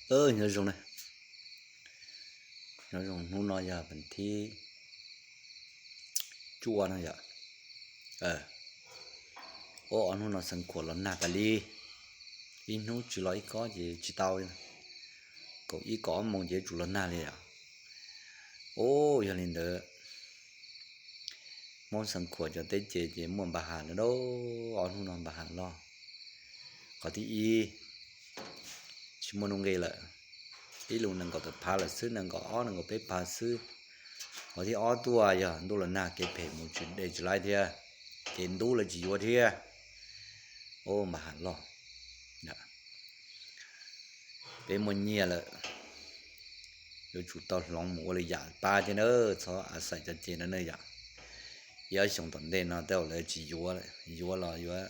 Nyob zoo na, nyob zoo, hnub no yog vas thib cuaj no yom. Ua ob hnub no xeev khuam los nag tas li, ib hnub tsis los ib kob ces tsis tau, kaum ib kaum ob moos ces yuav tsum los nag li yom. Ua yog li ntawd, Hmoob xeev khuam cov teb ces ces muaj npa has lawm lauj, ob hnub no npa has loj. Qhov thib ib, tsis muaj nuj nqis lawm, ib lus nees nkaum tawm phav lawm xwb, nees nkaum ob nees nkaum peb phav xwb. Qhov thib ob tuaj yog ntuj los nag kev phem mus tsis de tsis laib thiab, ces ntub lawv tsis yuav thiab. Ua npa has loj, peb muaj nyiaj lawm, yuav tsum tau hloov mus ua lwm yam pab thiab na, txhob a xais cov ces no ne yom. Ib ob xyoos tom ntej no tej zaum lawv tsis yuav lawm, yuav los yuav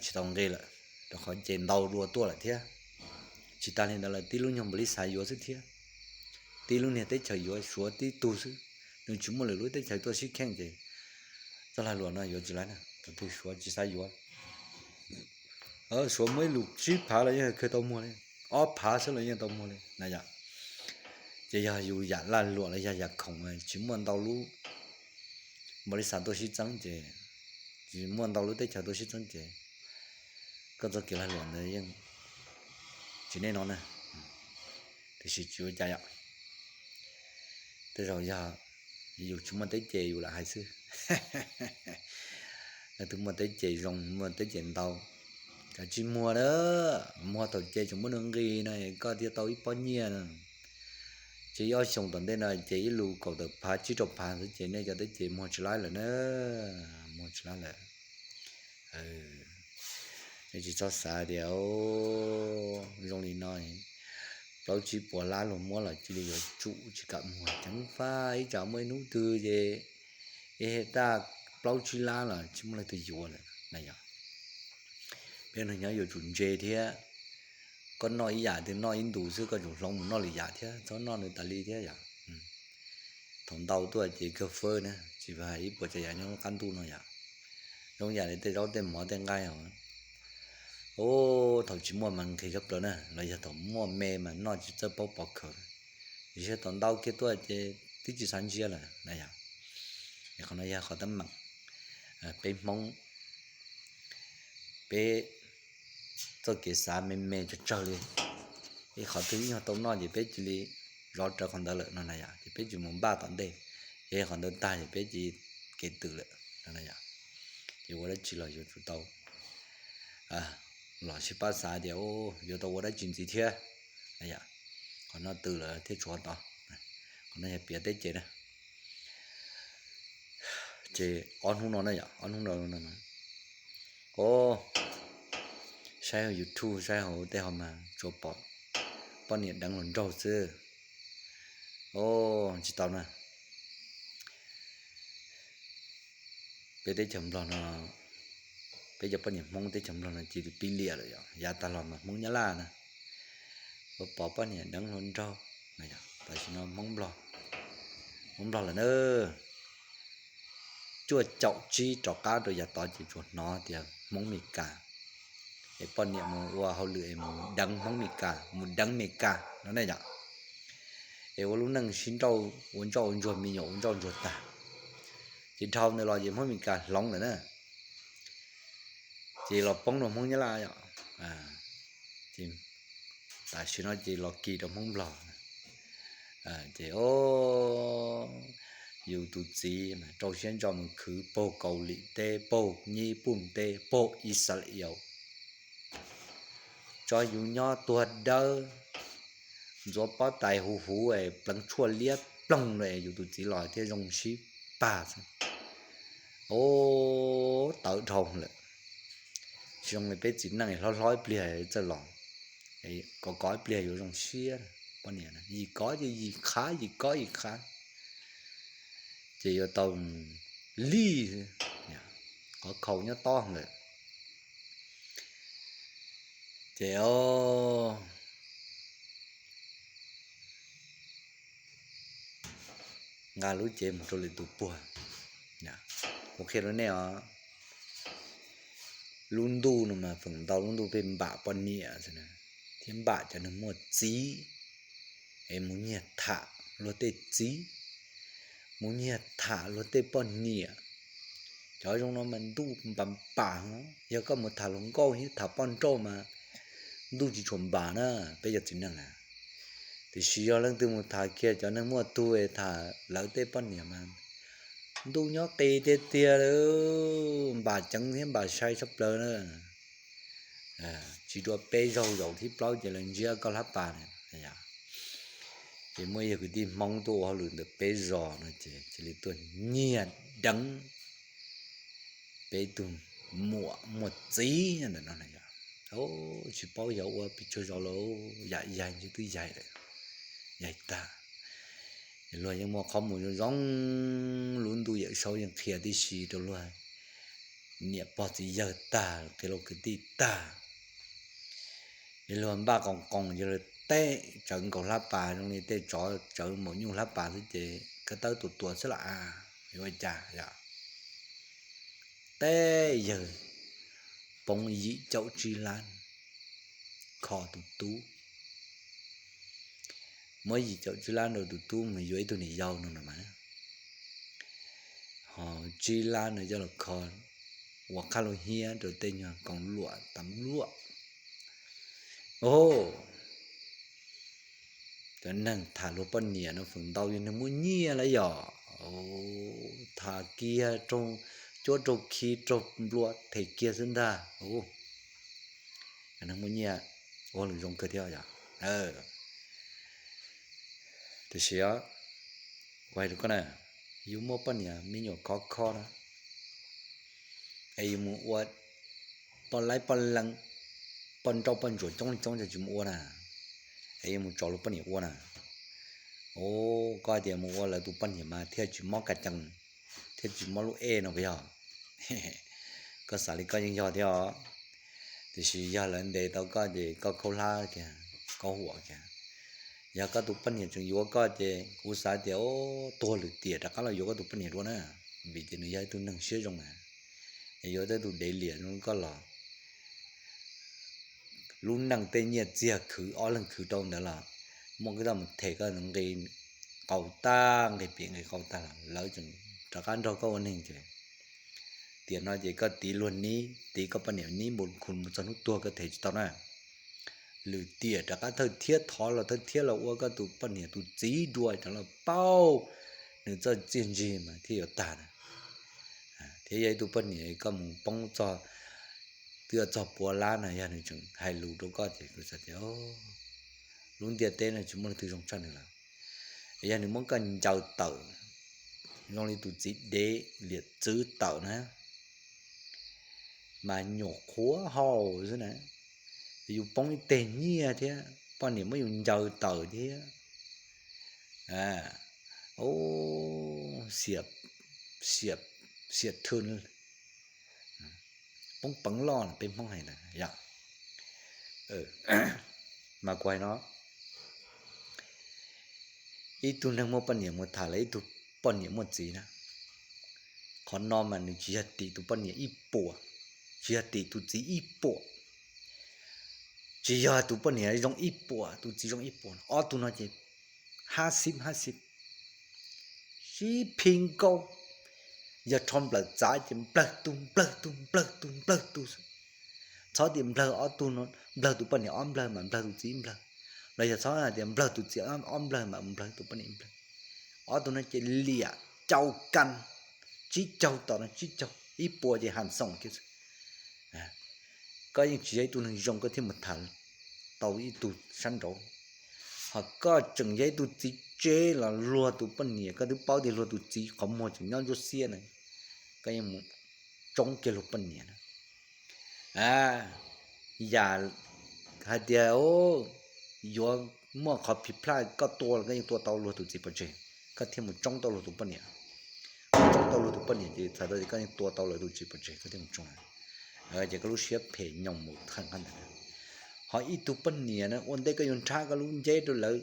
tsis tau nqi lawm, rau qhov ces ntau dua tuaj lawm thiab. Tsis tas li ntawd lawm, tib lub nyuag npaum li xav yuav xwb thiab, tib lub niag teb chaws yuav Suav tib tug xwb, nws tsis muaj lwm lub teb chaws tuaj sib kheej ces txoj lag luam no yuav tsis laib na, thaum twg Suav tsis xav yuav. Suav muaj ib lus tsib phav los yeej kheev tau muag li, ob phav xwb los yeej tau muag li na yom. Ces yog yus yam lag luam los yog yam khoom tsis muaj ntau lub npaum li xav tuaj sib txeeb ces, tsis muaj ntau lub teb chaws tuaj sib txeeb ces koj txoj kev lag luam ntawd yeej tsis nej no na. Tiam sis tsis ua cas yom, tej zaum yog yus tsis muaj teb ces yus lam hais xwb. Leej twg muaj teb ces zoo, muaj teb ces ntau, kav tsij muag na, muag thaum ces tseem muaj nuj nqis no koj thiaj tau ib pob nyiaj na. Ces ib ob xyoos tom ntej no ces ib lus kaum tawm phav tsib rau phav xwb ces nej cov teb ces muag tsis laib lawm na, muag tsis laib lawm. Nej tsis txhob xav tias zoo li no, plaub tsib puas lab luag muab los cia li yuav tsum tsis kam muag, ceev faj ib tsam muaj ib hnub twg ces ib hej taj plaub tsib lab los tsis muaj leej twg yuav lawm na yom. Peb neeg nyob yuav tsum ntse thiab, koj noj ib yam twg noj ib ntus xwb koj tsum hloov mus noj lwm yam thiab, txhob noj nws tas li thiab yom. Thaum ntau tuaj ces kawg fawb na, tsis hais ib puas tsav yam nyob qab ntuj no yom. Zoo yam li tej zaub tej mov tej nqaij os, thaum tsis muaj mas nqhis tshaj plaws na, los yog thaum muaj me mas noj tsis txawj paub pov khawv. Tiam sis thaum ntau kiag tuaj ces twb tsis xav ntsia lawm na yom. Es qhov no yog qhov teeb meem peb Hmoob, peb txoj kev xav me me tsawg tsawg li, ib qhov twg ib nyuag tau noj ces peb cia li zov rawv qhov ntawd lawm no na yom, ces peb tsis mus npaj tom ntej, ces qhov ntawd tag ces peb cia li kev twm lawm no na yom. Ces ua dab tsi los yuav tsum tau los sib pab xav tias yuav tau ua dab tsi ntxiv thiab na yom. Qhov no twm lawm thiab tshuav tod, qhov no yog piav teb ces na. Ces ob hnub no na yom, ob hnub no o, saib hauv YouTube saib hauv tej ho mas tsuas pom poj niam deev hluas nraug xwb. O, tsis tau na. Peb teb chaws Nplog no, peb cov poj niam Hmoob teb chaws Nplog no cia li pib liam lawm yom, yav tag los mas Hmoob Nyab Laj na, ua pom poj niam deev hluas nraug na yom. Tam sim no Hmoob Nplog, Hmoob Nplog lawm na, cuaj caum tsib rov qab rau yav tod ces tsuas hnov tias Hmoob Mes Kas, es poj niam mus ua hauj lwm es mus deev Hmoob Mes Kas, mus deev Mes Kas no ne yom. Es ua lub neej sib nrauj ua ntsoj ua ntsuag, me nyuam ua ntsoj ua ntsuag tag, ces dhau ntawd los ces Hmoob Mes Kas hloov lawm na. Ces los poob rau Hmoob Nyab Laj yom. Ces tam sim no ces los kis rau Hmoob Nplog. Ces o, yus tus txiv mas rau siab ntso mus khwv puag Kaus Lim teb, puag Nyij Pooj teb, puag Ixalayees, tso yus nyob tuag dawb, ntxuav pob tais huv huv es pleev tshuaj liab ploog es yus tus txiv los thiaj zoo sib pag xwb. O, tawv dhau lawm. Tsis zoo li peb txiv neej hlob hlob ib pliag txawj los, kov kov ib pliag yuav zoo siab. Poj niam yim kov ces yim qhav, yim kov yim qhav, ces yuav tau lij, qhov khau nyob tob lawm. Ces o, nqa lub cev mus rau lwm tus puag. Kuv qhia rau nej os, lub ntuj no mas feem ntau lub ntuj pheej npam poj niam xwb na, thiab npam cov neeg muaj txiv, es mus nyiag tham luag tej txiv, mus nyiag tham luag tej poj niam. Cov zoo no mas ntuj npam npam, yog koj mus tham luag nkauj thiab tham poj nrauj mas ntuj tsis tshua npam na, peb cov txiv neej na. Tiam sis yog leej twg mus tham kiag cov neeg muaj tug es tham lawv tej poj niam mas ntuj nyob qis tiag tiag, npam ceev thiab npam sai tshaj plaws na. Tsis dua peb zaug zaum thib plaub ces lawv ntsiab koj hlab pas na. Ces muaj ib yawg kwv tij Hmoob tuaj ua hauj lwm ntawm peb zos no ces cia li tuaj nyiag deev peb tug muam muaj txiv ntawm no na yom. Tsis paub xyov ua pes tsawg zaus lawm, yam yaig ntshe twb yaig lawm, yaig tag. Luag yeej muaj qhov mus zoo zoo, lub ntuj yawm saub yeej qhia tib si rau luag niam pog txiv yawg tag, qhia luag kwv tij tag. Es luag npaj qoos qoos ces luag teb tsawv nkaus hlab pas zoo li tej tsov tsawv maum nyuj hlab pas xwb ces kab tawb tua tua xwb lam yuav ua cas yom. Teb yawg poob yim caum tsib lab kho tus tub, muab yim caum tsib lab rau tus tub mus yuav ib tug niam yau no no mas, ho tsib lab no coj los kho ua qhab lub hiab rau tej nyuag koom luam tas luaj. Cov neeg tham luag poj niam no feem ntau yog neeg muaj nyiaj lawm yom. Tham kiag raug cuab raug khi raug nplua them kiag xwb ntag. Cov neeg muaj nyiaj ua lus zoo kawg thiab yom. Tiam sis kuv hais rau koj na, yus muaj poj niam me nyuam khov kho na, es yus mus ua poj laib poj leeb, poj nrauj poj ntsuam coob leej coob ces tsis mus ua na, es yuav mus tso luag poj niam ua na. Koj hais tias mus ua lawv tus poj niam mas thiaj tsis mob ka cees, thiaj tsis mob lub ej no puas yog? Koj xav li koj yeej yog thiab os. Tiam sis yog lawv ntes tau koj ces koj khaub hlab kiag, koj huam kiag. Yog koj tus poj niam tseem yuav koj ces kuv xav tias tuag lwm tiam rov qab los yuav koj tus poj niam dua na, vim tias nws yog ib tug neeg siab zoo na. Es yuav tau tus dev liam zoo li koj los, lub neej tej nyiaj txiag khwv ob leeg khwv rau ntawd los muaj koj tau mus them koj nqi qau tag, nqi piam nqi qau tag los lawv tseem rov qab nrog koj ua neeg ces tiam no ces koj tiv luag nib, tiv koj poj niam nib npu khu mus txog hnub tuag koj them tsis tau na. Lwm tiam rov qab thawj thiab thov los thawj thiab los ua koj tus poj niam tus txiv dua rov los paub nws txoj txiaj ntsig mas thiaj yuav tag na. Thiab yog ib tug poj niam koj mus poob txog twb yuav txog pua lab no, yog nws tseem hais lus rau koj ces kuv xav tias lub ntiaj teb no tsis muaj leej twg zoo tshaj nws lawm. Yog nws muab koj ncaws tawm zoo li tus txiv dev liam txwv tawm na, mas nyuam qhuav hau xwb na, yus poob ib teg nyiaj thiab poj niam muab yus ncaws tawm thiab. Xiam, xiam thw, poob peev loj no peb Hmoob hais ntawd yom. Mas kuv hais no, ib tug neeg muaj poj niam mus tham lawv ib tug poj niam muaj txiv na, qhov no mas nws tsis yog tim tus poj niam ib puas, tsis yog tim tus txiv ib puas, tsis yog tus poj niam zoo ib puas tus txiv zoo ib puas, ob tug no ces hab xib hab xib, sib phi nkaus. Yog rho nplawm txav ces nplawg tus nplawg tus nplawg tus nplawg tus xwb. Txhob tias nplawg ob tug no, nplawg tus poj niam ob nplawg mas nplawg tus txiv ib nplawg, los yog txhob hais tias nplawg tus txiv ob nplawg mas nplawg tus poj niam ib nplawg. Ob tug no ces liam caum kas, tsib caug tom no tsib caug, ib puas ces ham xoom kiag xwb. Koj yeej tsis yog ib tug neeg zoo koj thiaj mus tham tau ib tug sab nraud. Ho koj tseem yog ib tug txiv tsev los luag tus poj niam, koj twb paub tias luag tus txiv qhov muag tseem nyob ntsuab xiab na, koj yeej mus tsoob kiag luag poj niam na. Yam hais tias yuav muaj qhov phiv plhaj, koj tua los koj yeej tua tau luag tus txiv pov tseg, koj thiaj mus tsoob tau luag tus poj niam. Koj tsoob tau luag tus poj niam ces txhais tau tias koj yeej tua tau lawv tus txiv pov tseg koj thiaj mus tsoob lawv. Ces koj lub siab phem nyoos mus theej qab ntawd. Ho ib tug poj niam na ua ntej koj yuav nrhab koj lub nceb rau lawv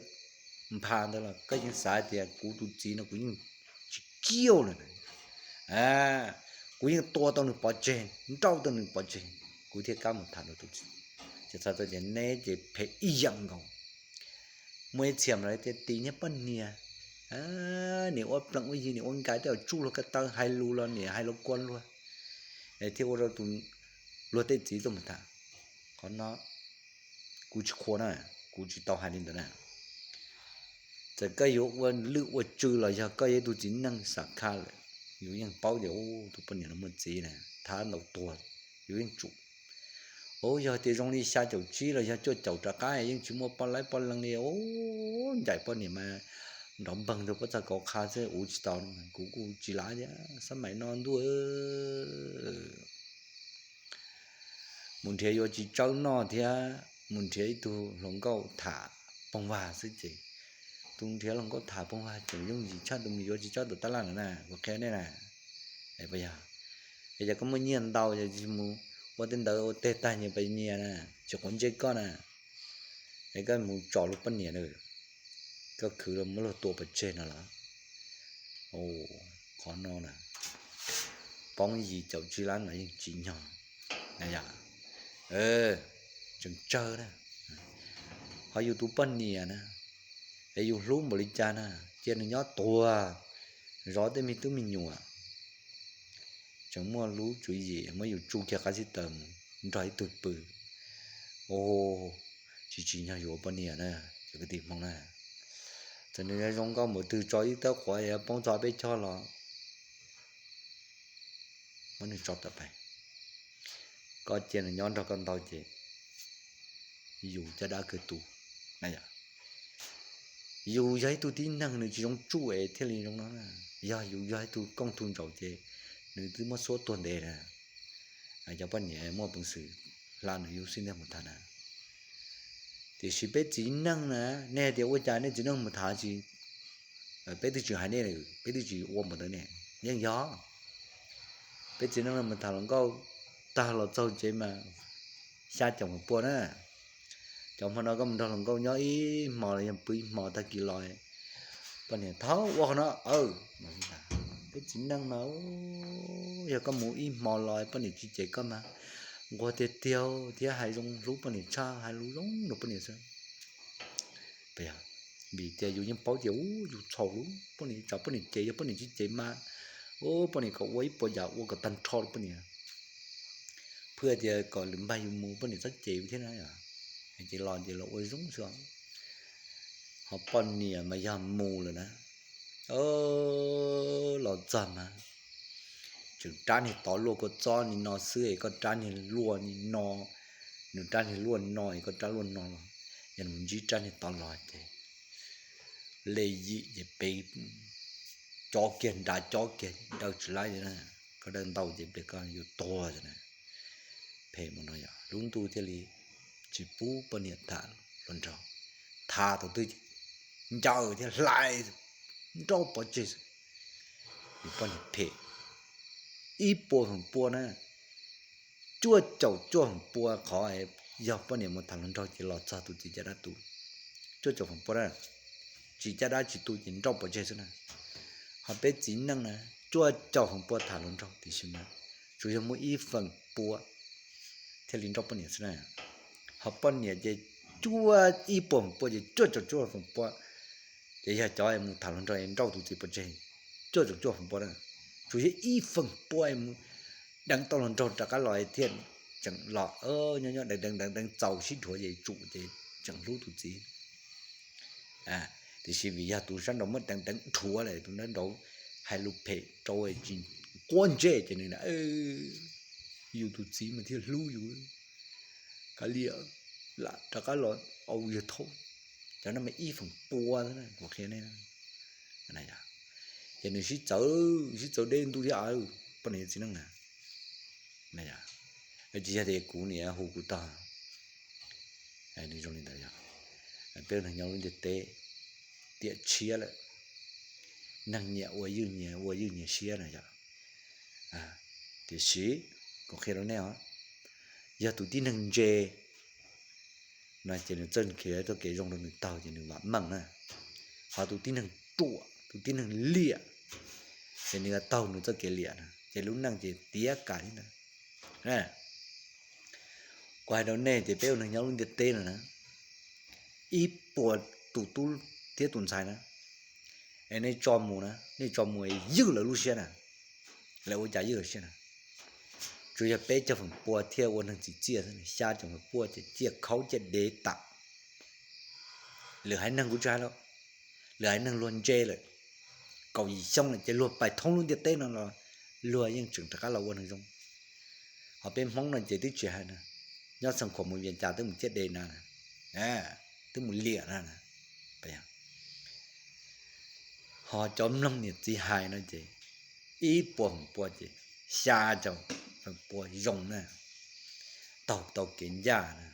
npha ntawd los koj yeej xav tias kuv tus txiv no kuv yeej tsis kiuj lawm, kuv yeej tua tau nws pov tseg, nrauj tau nws pov tseg, kuv thiaj kam mus tham luag tus txiv. Ces txhais tau tias neb ces phem ib yam nkaus. Muaj ib txhia mas lawv tias tim niag poj niam, niam ua plees ua yi, niam ua nkais tej zaum tsuj luag ko taw, hais lus los niam hais lus kua luag, thiaj ua rau tus luag tej txiv tuaj mus tham. Qhov no kuv tsis qhuas na, kuv tsis tau hais li ntawd na. Txawm koj yuav ua lwj ua tsw los yog koj yog ib tug txiv neej xam khaj lawm, yus yeej paub tias tus poj niam no muaj txiv na, thab ntau tuag, yus yeej tsum. Ua yog tias zoo li xya caum tsib los yog cuaj caum rov qab yeej tsis muaj poj laib poj leeg li, ncaim poj niam mas nrov npeeg rau pob txha kauv qha xwb, ua tsis tau. Kuv kuj tsis lav thiab, xab maim no ntuj, mus nrhiav yuav tsis tsawb noj thiab mus nrhiav ib tug hluas nkauj tham poog vag xwb ces, tus nrhiav hluas nkauj tham poog vag tseem yooj yim tshaj tus mus yuav txiv tsawb tus tab laj na, kuv qhia nej na. Yog, es yog koj muaj nyiaj ntau ces mus ua tej ntawd ua tej tag nyias pes nyias na, tsis quav ntsej koj na. Es koj mus tso luag poj niam na, koj khwv los muab luag tua pov tseg no los, qhov no na, poob yim caum tsib lab no yeej tsim nyog na yom. Tseem tsawg na, ho yus tus poj niam na, es yus hlub npaum li cas na, cia nws nyob tuag zov tej me tub me nyuam, tseem muaj lub tswv yim muab yus tsuj kiag qab xib taws mus nrog ib tug pw. Tsis tsim nyog yus ua poj niam na, cov kwv tij Hmoob na. Txawm nws zoo nkauj npaum twg tso ib tawb quav poob txog peb choj los muab nws tso tawm pais, koj cia nws nyob nrog koj ntau ces yus caj dab kawg tu na yom. Yus yog ib tug tib neeg nws tsis zoo tsuj es thiaj li zoo no na. Yog yus yog ib tug kooj tug ntsaum ces nws twb muab xuab tuag ntev na. Cov poj niam muaj peev xwm hla nws yus xwb ntag mus tham na. Tiam sis peb txiv neej na, nej hais tias ua cas nej txiv neej mus tham tsis, peb twb tsis hais nej, peb twb tsis ua npaum ntawd ne. Yeej yog peb txiv neej mus tham hluas nkauj tag los txog tsev mas xya caum pua na. Cov hmo no koj mus nrog hluas nkauj nyob ib hmo los yog pw ib hmo tag kis los, poj niam thaum ua qhov no, peb txiv neej mas, yog koj mus ib hmo los poj niam tsis cem koj mas nquag tiag tiag thiab hais zoo hlub poj niam tshaj hais lus zoo rau poj niam xwb. Vim tias yus yeej paub tias yus txhaum lub poj niam, tsam poj niam cem, yog poj niam tsis cem mas poj niam kom ua ib puas yam ua kom tag nrho rau poj niam, phwj tias kom lwm npag yus mus poj niam txhob cem thiab na. Ces los ces los ua zoo xwb. Ho poj niam mas yog mus lawm na, los txog mas tseem rab niag tod luaj kua txob ni no xwb es koj rab niag luaj ni no, nws rab niag luaj no es koj rab luaj no los, yog nws ntsib rab niag tod los ces lej yim ces peb cob kiag nrad cob kiag daw tsis laib li na. Koj daw ntau ces peb koj yuav tuag na. Phem mus no yog lub ntuj thiaj li tsis pub poj niam tham hluas nraug, tham thaum twg ces ncaws thiab hlais nrauj pov tseg xwb. Yus poj niam phem ib puas feem pua na, cuaj caum cuaj feem pua qhov yog poj niam mus tham hluas nraug ces los txog tus txiv caj dab tu, cuaj caum feem pua na, tsis caj dab tsis tu ces nrauj pov tseg xwb na. Ho peb txiv neej na, cuaj caum feem pua tham hluas nraug tiam sis mas tsuas yog muaj ib feem pua thiaj li nrauj poj niam xwb na. Ho poj niam ces cuaj ib puas feem pua ces cuaj caum cuaj feem pua ces yog cov mus tham hluas nraug nrauj tus txiv pov tseg, cuaj caum cuaj feem pua na. Tsuas yog ib feem pua mus deev tau hluas nraug rov qab los thiaj tseem los nyob nyob deev deev deev deev txaus sib dhuav ces tsum ces tseem hlub tus txiv. Tiam sis vim yog tus sab nraud muab deev deev dhuav lawm, tus sab nraud hais lus phem rau tsis quav ntsej ces nws yus tus txiv mas thiaj hlub yus. Kav liam, lam rov qab los au yawg thaum, cov no mas ib feem pua xwb na, kuv qhia nej. Ces nws sib txawv, sib txawv deb ntuj thiab av, poj niam txiv neej na. Tsis yog tias kuv niam hu kuv tag, nws zoo li ntawd yog peb neeg nyob lub ntiaj teb tiam tshiab lawm, neeg nyias ua ywj nyias ua ywj nyias siab na yom. Tiam sis kuv qhia rau nej os, yog tus tib neeg ntse no ces nws txawj khiav txoj kev zoo rau nws taug ces nws vam meej na. Ho tus tib neeg ruam, tus tib neeg liam, ces nws yuav taug nws txoj kev liam na, ces lub neej ces tiav kam li ntawd. Kuv hais rau nej tias peb ua neeg nyob lub ntiaj teb no na, ib puas tus tub thiab tus ntxhais na, es nej tso mus na, nej tso mus es ywj lawv lub siab na, lawv ua cas ywj lawv siab na? Tsuas yog peb caug feem pua thiaj ua neeg txim txiaj xwb, xya caum feem pua ces ciaj khaub ciaj dev tas. Lwm haiv neeg kuv tsis hais lawm, lwm haiv neeg luag ntse lawm, kaum yim xyoo lawm ces luag pais thoob lub ntiaj teb no los luag yeej tseem rov qab los ua neeg zoo. Ho peb Hmoob no ces twb tsis hais na, nyob Xeev Khuam mus Vias Cas twb mus ciaj dev na, twb mus liam na. Ho cov mloog niam txiv hais no ces ib puas feem pua ces xya caum feem pua zoo na, taug tau kev ncaj na,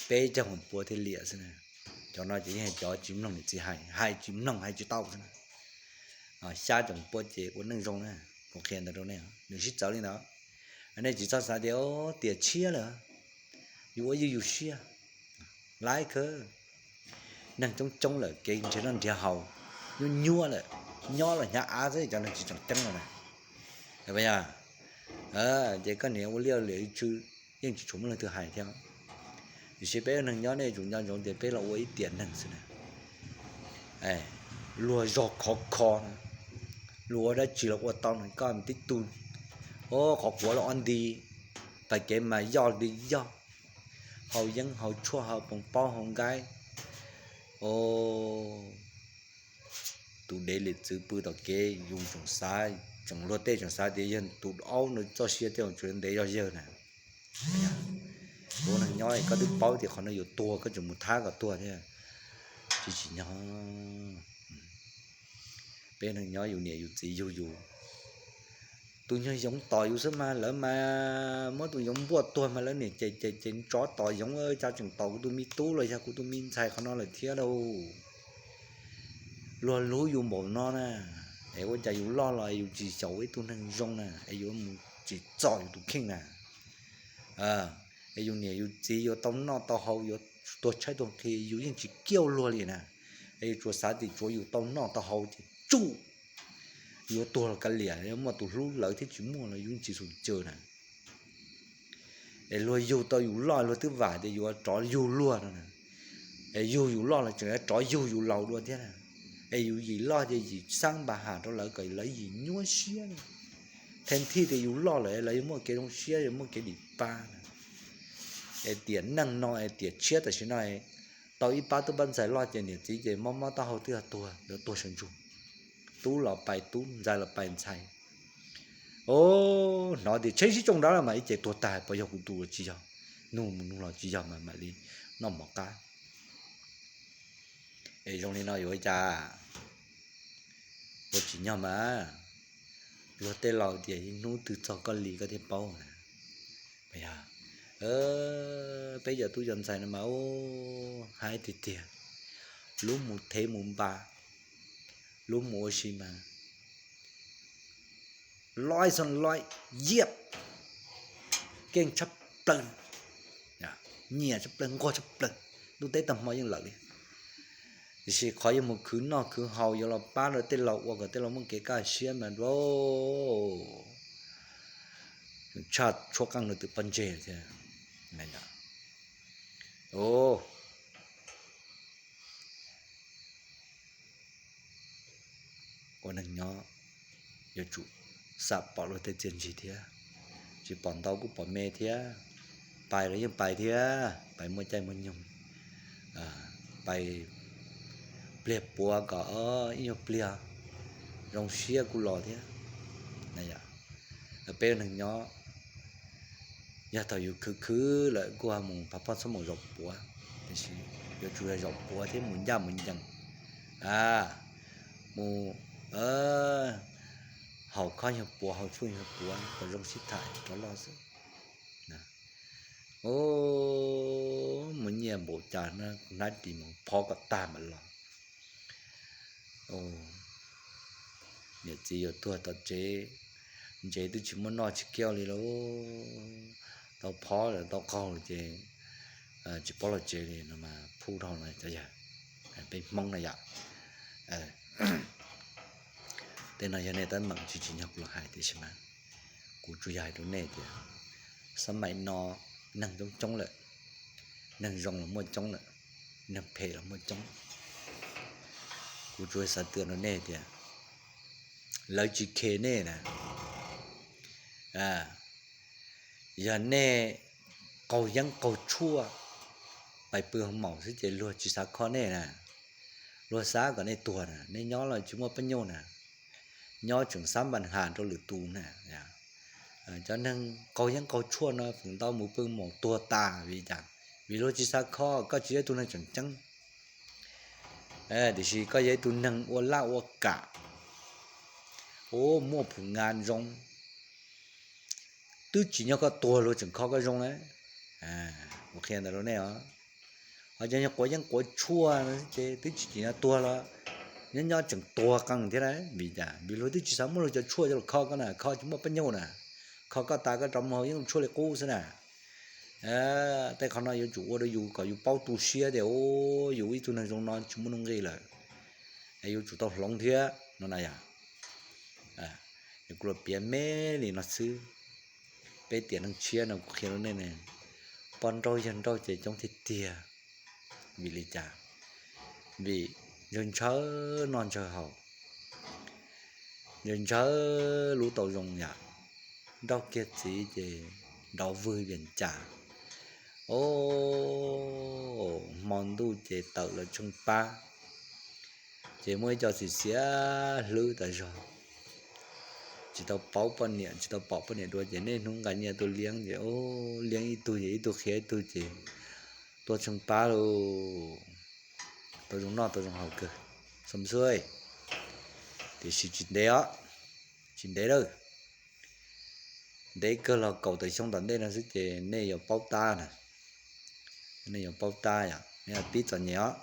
peb caug feem pua thiaj liam xwb na. Cov no ces yeej cov tsis mloog niam txiv hais, hais tsis mloog hais tsis tau xwb na. Xya caum feem pua ces ua neej zoo na, kuv qhia ntawd rau nej, nws sib txawv li ntawd. Nej tsis txhob xav tias tiam tshiab lawm, yus ua ywj yus siab, laiv kawg. Neeg coob coob lawm kev nrhiav noj nrhiav haus, nyuaj nyuaj lawm, nyob los hnyav av xwb, cov neeg tsis tseem ceeb lawm na. Yog, ces koj niam ua liaj ua liam tsw, yeej tsis tshua muaj leej twg hais thiab. Tiam sis peb ua neeg nyob nej tsum nco ntsoov tias peb los ua ib tiam neeg xwb na. Luag zog khov kho na, luag ua dab tsi los ua tau na, koj tib tug, o, qhov quav los ob nti, pais kev mas yoj li yoj, haus yeeb haus tshuaj haus poos paub haus nkaib, o, tus dev liam txwv pw tom kev yus tseem xav, tseem luag tej tseem xav tias yog tus aub no txoj sia tej tseem ntev zog yawg na. Ua neeg nyob koj twb paub tias qhov no yuav tuag koj tseem mus thab kom tuag thiab, tsis tsim nyog. Peb neeg nyob yus niam yus txiv yug yus, tus nyuag yoov tom yus xwb mas lawv mas muab tus yoov npuaj tuag mas lawv niam ces ces ces tsov tom yoov, cas tseem tom kuv tus me tub los yog kuv tus me ntxhais qhov no lawm thiab lauj. Luag hlub yus npaum no na, es ua cas yus loj los yus tsis xyaum ua ib tug neeg zoo na, es yus mus tsim txom yus tus kheej na. Es yus niam yus txiv yuav tau noj tau haus, yuav tuag tshaib tuag nqhis yus yeej tsis kiaj luag li na. Es yus tsuas xav tias tsuav yus tau noj tau haus ces tsuj, yuav tuag los kav liam, muaj tus hlub lawv thiab tsis muaj los yus yeej tsis xum caw na. Es luag yug tau yus loj luag twb vam tias yus rov yug luag no na. Es yug yus loj los tseem rov yug yus laus dua thiab na. Es yus yim loj ces yim xab npa ham rau lawv kom lawv yim nyuaj siab na. Theej thij tias yus loj lawm lawv yuav muaj kev zoo siab yuav muaj kev dim pa na. Es tiam neej no es tiam tshiab tam sim no, tau ib pab tub pab ntxhais loj ces niam txiv ces mob mob taub hau twb yog tuag, yuav tuag sawv ntsug. Tub los pais tub, ntxhais los pais ntxhais. O, hnov tias tsheb sib tsoo nrad los mas ib ce tuag tag, puas yog kuv tus los tsis yog, nug mus nug los tsis yog mas mam li noj mov qab. Es zoo li no yuav ua cas? Ua tsim nyog mas, luag tej laus tias ib hnub twg txog koj li koj thiaj paub na. Yog, peb cov tub cov ntxhais no mas, o, hais tiag tiag, lub mus thev mus npas, lub mus ua si mas, loib xo loib, yiaj, keej tshaj plaws, nyiam tshaj plaws, nquag tshaj plaws, ntuj teb tag hmo yeej lawm li. Tiam sis qhov yuav mus khwv noj khwv haus yuav los pab rau tej laus ua kom tej laus muaj kev kaj siab mas, tshaj tshuab qeej rau twm pob ntseg thiab. Ua neeg nyob yuav tsum xam pom luag tej txiaj ntsig thiab, tsis pom ntau kuj pom me thiab. Pais los yeej pais thiab, pais muaj caij muaj nyoog, pais pliag puav kom ib nyuag pliag zoo siab kuj los thiab. Peb ua neeg nyob, yog thaum yus khwv khwv lawm kuj ho mus pab poj txhob mus zaum puav, tiam sis yuav tsum yog zaum puav thiab mus ncaj mus ncees, mus haus khob nyuag puav haus tshuaj nyuag puav kom zoo sib tham rov loj xwb. Mus nyiaj npaum cas na, hnab ris mus phov kom tag mam los. Niam txiv yuav tuag tom tsev, ntsev twb tsis muaj noj tsis kiaj li lauj, tau phob lawm tau qaug lawm ces tsis paub los tsev li no mas phuj dhau no cov yawg, peb Hmoob na yom. Tej no yog nej teeb meem tsis tsim nyog kuv los hais tiam sis mas kuv tsuas yog hais rau nej tias xab maim no neeg coob coob lawm, neeg zoo los muaj coob lawm, neeg phem los muaj coob. Kuv tsuas xav tw rau nej tias lawv tsis khe nej na. Yog nej qaug yeeb qaug tshuaj, pais pw hoo maum xwb ces luag tsis xav kho nej na. Luag xav kom nej tuag na, nej nyob los tsis muaj pab nyuj na, nyob tseem xav npa has rau lwm tus na. Cov neeg qaug yeeb qaug tshuaj no feem ntau mus pw maum tuag tas vim li cas? Vim luag tsis xav kho koj tsis yog ib tug neeg tseem ceeb. Tiam sis koj yog ib tug neeg ua laj ua kam, ua muaj phum ngas zoo, twb tsim nyog koj tuag luag tseem kho koj zoo na. Kuv qhia ntawd rau nej os. Ho cov nyuag quav yeeb quav tshuaj ces twb tsis tsim nyog tuag los nyob nyob tseem tuag qees thiab na. Vim li cas? Vim luag twb tsis xav muab luag cov tshuaj coj los kho koj na, kho tsis muaj pab nyuj na, kho koj tas koj rov mus haus yeeb tshuaj li qub xwb na. Tej qhov no yuav tsum ua rau yus kom yus paub tu siab tias yus ib tug neeg zoo no tsis muaj nuj nqis lawm, es yuav tsum tau hloov thiab no na yom. Kuv los piav me li no xwb. Peb tiam neej tshiab no kuv qhia rau nej ne, poj nrauj yawg nrauj ces coob tiag tiag. Vim li cas? Vim ntshaw ntshaw noj ntshaw haus, ntshaw ntshaw lub tau zoo yom, nrauj kiag txiv ces nrov vwg vias cas. O, hmo ntuj ces tawm los tsheej pab, ces muaj ib co xiv xiav hlwb tas zog, tsis tau paub poj niam, tsis tau pom poj niam dua ces niaj hnub nqa nyiaj tuaj liab ces liab ib tug ces ib tug qhia ib tug ces tuaj tsheej pab lauj. Tau zoo noj tau zoo haus kawg, xom xwb. Tiam sis tsis ntev os, tsis ntev lawm, ntev kawg los kaum tawm xyoo tom ntej no xwb ces nej yuav paub tab na. Nej yuav paub tab yom, nej yuav pib txom nyem os.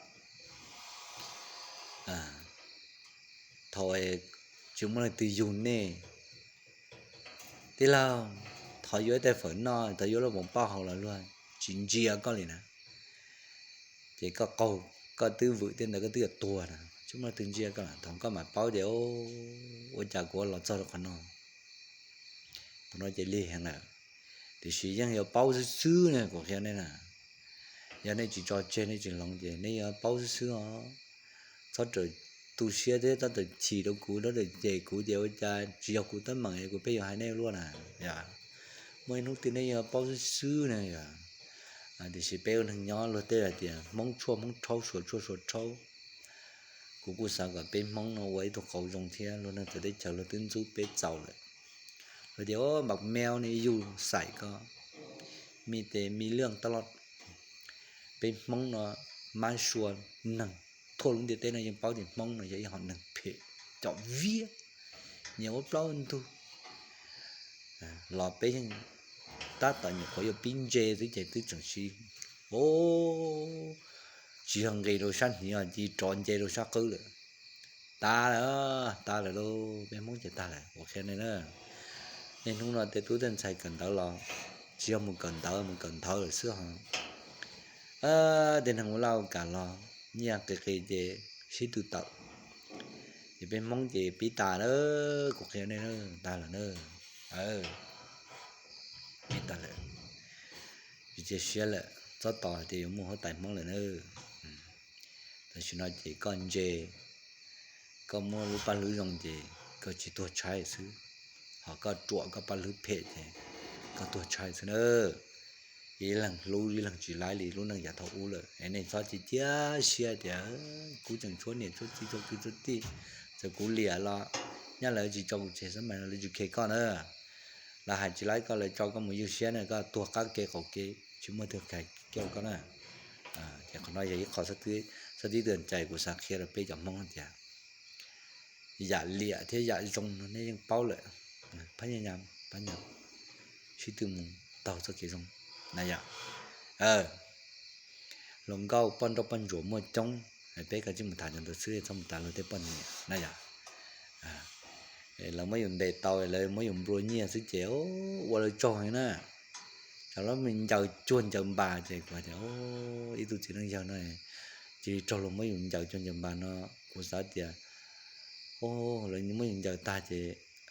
Thaum tsis muaj leej twg yug nej, tij laug, thov yuav ib tais fawm noj, thov yuav lub poos paj haus los luag tsis ntsia koj li na. Ces koj qaug, koj twb vwm tej ntawd koj twb yuav tuag na, tsis muaj leej twg ntsia koj. Thaum koj mam paub tias ua cas kuv los txog rau qhov no. Thaum no ces lig heev lawm. Tiam sis yeej yuav paub xwb xwb ne, kuv qhia nej na. Yog nej tsis tso tseg nej tsis hloov ces nej yuav paub xwb xwb os. Txhob rawm tu siab thiab txhob rawm chim rau kuv, txhob rawm cem kuv tias ua cas tsis yog kuv teeb meem es kuv pheej yuav hais nej luaj na. Yog muaj ib hnub twg nej yuav paub xwb xwb na yog. Tiam sis peb ua neeg nyob luag tej hais tias Hmoob tshuaj Hmoob rhaub, Suav tshuaj Suav rhaub. Kuv kuj xav kom peb Hmoob no ua ib tug qauv zoo thiab, luag neeg txawv teb chaws luag twb ntxub peb txaus lawm. Luag tias, o, npam meo ne yug xaim ko, me tes me leej taj loj. Peb Hmoob no mab sua neeg, thuaj lub ntiaj teb no yeej paub tias Hmoob no yog ib hom neeg phem, com viab, nyiam ua plaub ntug. Los peb yeej tab tom nyuam qhuav yuav pib ntse xwb ces twb tseem siv, o, tsis yog nqis rau sab hniav os, cia li rov nce rau sab qwb lawm. Tag lawm, tag lawm lauj, peb Hmoob ces tag lawm, kuv qhia nej na. Niaj hnub no tej tub tej ntxhais kawm ntawv los tsis yog mus kawm ntawv, mus kawm ntawv lawm xwb ho. Tej neeg ua laj ua kam los nyiaj qis qis ces sib tw tawm. Ces peb Hmoob ces pib tas lawm, kuv qhia nej na, tag lawm na. Pib tag lawm, tsis cia siab lawm, txhob tos tias yuav muaj huab tais Hmoob lawm na. Tam sim no ces koj ntse, koj muab lub paj hlwb zoo ces koj tsis tuag tshaib xwb, ho koj ruam koj paj hlwb phem ces koj tuag tshaib xwb na. Ib leeg hlub ib leeg tsis laib li lub neej yav thaum ub lawm es nej txhob cia siab tias kuv tseem tshuav niam tshuav txiv tshuav kwv tshuav tij, txawm kuv liam los nyab lawv tsis tso kuv tseg xab mais no lawv tsis khe koj na. Lawv hais tsis laib koj lawv tso koj mus ywg siab na, koj tuag qab kev qaum kev tsis muaj twg khe koj na. Ces qhov no yog ib qho xov xwm txawj ntxaj kuv xav qhia rau peb cov Hmoob tias yam liam thiab yam zoo no nej yeej paub lawm, phab nyas, phab nyas sib tw mus taug txoj kev zoo na yom. Hluas nkauj poj nrauj poj ntsuam muaj coob, peb kav tsij mus tham cov ntawd xwb, txhob mus tham luag tej poj niam na yom. Lawv muab yus ntes tau, lawv muab yus nplua nyiaj xwb ces ua lawv tsaug heev na. Cov lub me ncaws cuag ncaws npas ces kuv tias ib tug txiv neej yawg no cia li raug luag muab yus ncaws cuag ncaws npas no, kuv xav tias lawv muab yus ncaws tag ces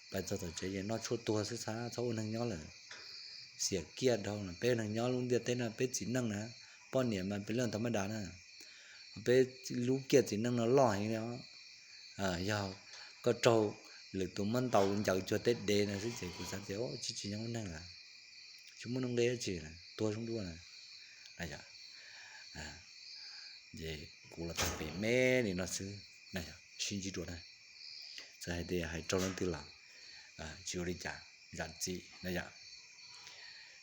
pais txog tom tsev ces noj tshuaj tuag xwb xav txhob ua neeg nyob lawm. xiam kiag dhau no. Peb neeg nyob lub ntiaj teb no peb txiv neej na, poj niam mas peb leej thaum maj das na, peb lub kiag txiv neej no loj heev li os. Yog koj raug lwm tus muab ntaus ncaws cuag tej dev no xwb ces kuv xav tias tsis tsis nyob lub neej lawm, tsis muaj nuj nqis dab tsi, tuag zoo dua na. Ces kuv los tau pem me li no xwb, sib ntsib dua na. Txawm hais tias hais raug leej twg los tsis ua li cas, zam txim na yom.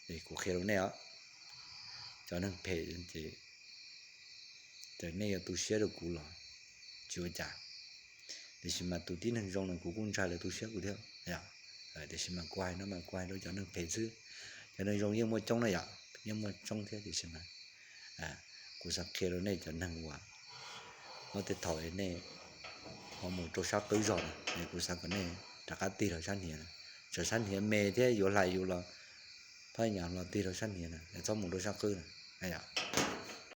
Es kuv qhia rau nej os, cov neeg phem ces txawm nej yuav tu siab rau kuv los tsis ua cas, tiam sis mas tus tib neeg zoo no kuv kuj ntshai lawv tu siab kuv thiab. Tiam sis mas kuv hais no mas kuv hais rau cov neeg phem xwb, cov neeg zoo yeej muaj coob na yom, yeej muaj coob thiab, tiam sis mas kuv xav qhia rau nej cov neeg uas muaj tej thaum nej ho mus rau sab qwb zog na, kuv xav kom nej rov qab tig rau sab hniav na. Txawm sab hniav me thiab yuav hlais yus los phaj nyas los tig rau sab hniav na, txhob mus rau sab qwb na yom.